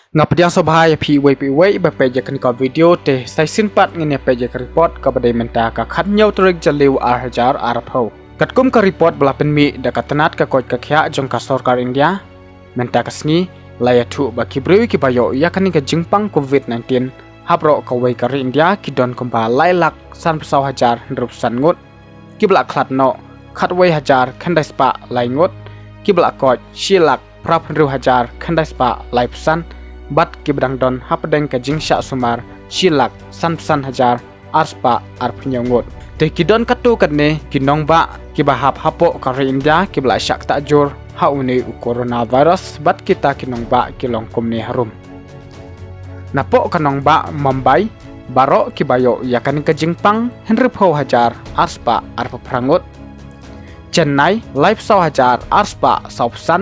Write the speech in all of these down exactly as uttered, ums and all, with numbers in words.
Nga pdiang sngewbha ïa phi iwei pa iwei ba peit ïa kane ka video. Te sa shisien pat ngin ïa peit ïa ka report kaba dei mynta ka khathynñiew tarik Jylliew ar hajar arphew. Katkum ka report ba la pynmih da ka tnat ka koit ka khiah jong ka sorkar India, mynta ka sngi la ïathuh ba ki briew kiba ïoh ïa kane ka jingpang covid nineteen ha baroh kawei ka ri India ki don kumba lai lak sanphew saw hajar hynriewphew san ngut, kiba la khlad noh khatwei hajar khyndai spah lai ngut, kiba la koit shi lak phraphew hynriew hajar khyndai spah laiphew san, bad kiba dang don hapdeng ka jingshah sumar shi lak sanphew san hajar ar spah arphew hynñiew ngut. Te ki don katto katne ki nongbah kiba hap hapoh ka ri India kiba la shah ktah jur ha une u coronavirus, bad kita ki nongbah ki long kumne harum. Napoh ka nongbah Mumbai, baroh kiba ïoh ïa kane ka jingpang hynriewphew hajar ar spah arphew phra ngut. Chennai, laiphew saw hajar ar spah sawphew san.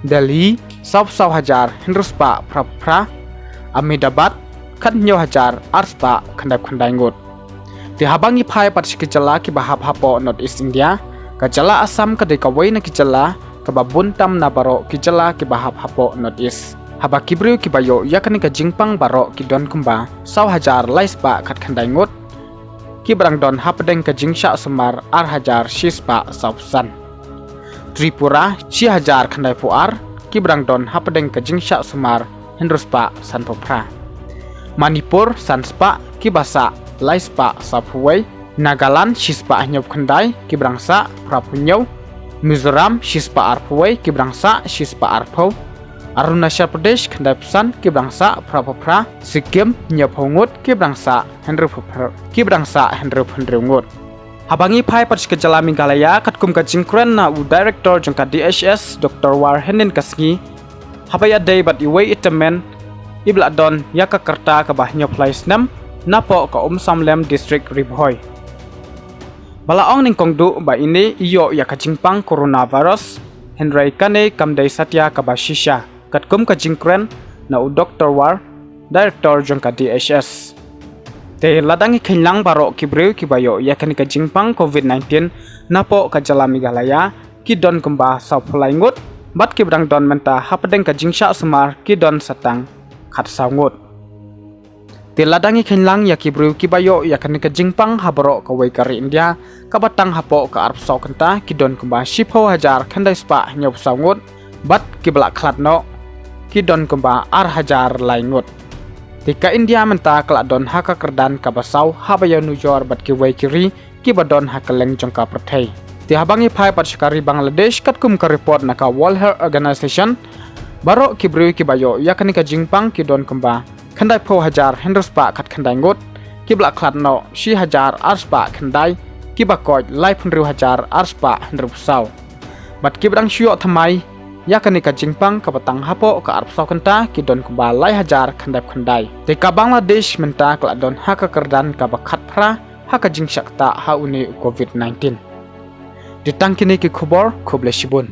Delhi, sawphew saw hajar hynriew spah phraphew phra. Ahmedabad, khathynñiew hajar ar spah khyndaiphew khyndai ngut. Te haba ngi phai pat sha ki jylla kiba hap hapoh North East India, ka jylla Assam ka dei kawei na ki jylla kaba bun tam na baroh ki jylla kiba hap hapoh North East, haba ki briew kiba ïoh ïa kane ka jingpang baroh ki don kumba saw hajar lai spah khatkhyndai ngut, kiba dang don hapdeng ka jingshah sumar ar hajar shi spah sawphew san. Tripura, shi hajar khyndaiphew ar, kiba dang don hapdeng ka jingshah sumar hynriew spah sanphew phra. Manipur, san spah, kiba sah lai spah sawphew wei. Nagaland, shi spah hynñiewphew khyndai, kiba dang sah phraphew hynñiew. Mizoram, shi spah arphew wei, kiba dang sah shi spah arphew. Arunachal Pradesh, khyndaiphew san, kiba dang sah phraphew phra. Sikkim, hynñiewphew ngut, kiba dang sah hynriewphew phra, kiba dang sah hynriewphew hynriew ngut. Haba ngi phai pat sha ka jylla Meghalaya, katkum ka jingkren na u Director jong ka D H S, Doctor War hynnin ka sngi, haba ïadei bad iwei i tymmen iba la don ïa ka rta kaba hynñiewphew lai snem napoh ka Umsawlem, District Ri Bhoi, ba la ong nyngkong duh ba ine i ïoh ïa ka jingpang coronavirus, hynrei kane kam dei satia kaba shisha, katkum ka jingkren na u Doctor War, Director jong ka D H S. Te lada ngi kheiñ lang, baroh ki briew kiba ïoh ïa kane ka jingpang covid nineteen napoh ka jylla Meghalaya ki don kumba sawphew lai ngut, bad kiba dang don mynta hapdeng ka jingshah sumar ki don sa tang khatsaw ngut. Te lada ngi kheiñ lang ïa ki briew kiba ïoh ïa kane ka jingpang ha baroh kawei ka ri India kaba tang hapoh ka arphew saw kynta, ki don kumba shiphew hajar khyndai spah hynñiewphew saw ngut, bad kiba la khlad noh ki don kumba ar hajar lai ngut. Te ka India mynta ka la don ha ka kyrdan kaba saw haba ïanujor bad kiwei ki ri kiba don ha kylleng jong ka pyrthei. Te haba ngi phai pat sha ka ri Bangladesh, katkum ka report na ka World Health Organization, baroh ki briew kiba ïoh ïa kane ka jingpang ki don kumba khyndaiphew hajar hynriew spah khatkhyndai ngut, kiba la khlad noh shi hajar ar spah khyndai, kiba koit laiphew hynriew hajar ar spah hynriewphew saw. Bad kiba dang shu ïoh thymmai ïa kane ka jingpang kaba tang hapoh ka arphew saw kynta ki don kumba lai hajar khyndaiphew khyndai. Te ka Bangladesh mynta ka la don ha ka kyrdan kaba khatphra ha ka jingshah ktah ha une u covid nineteen. Te tang kine ki khubor, khublei shibun.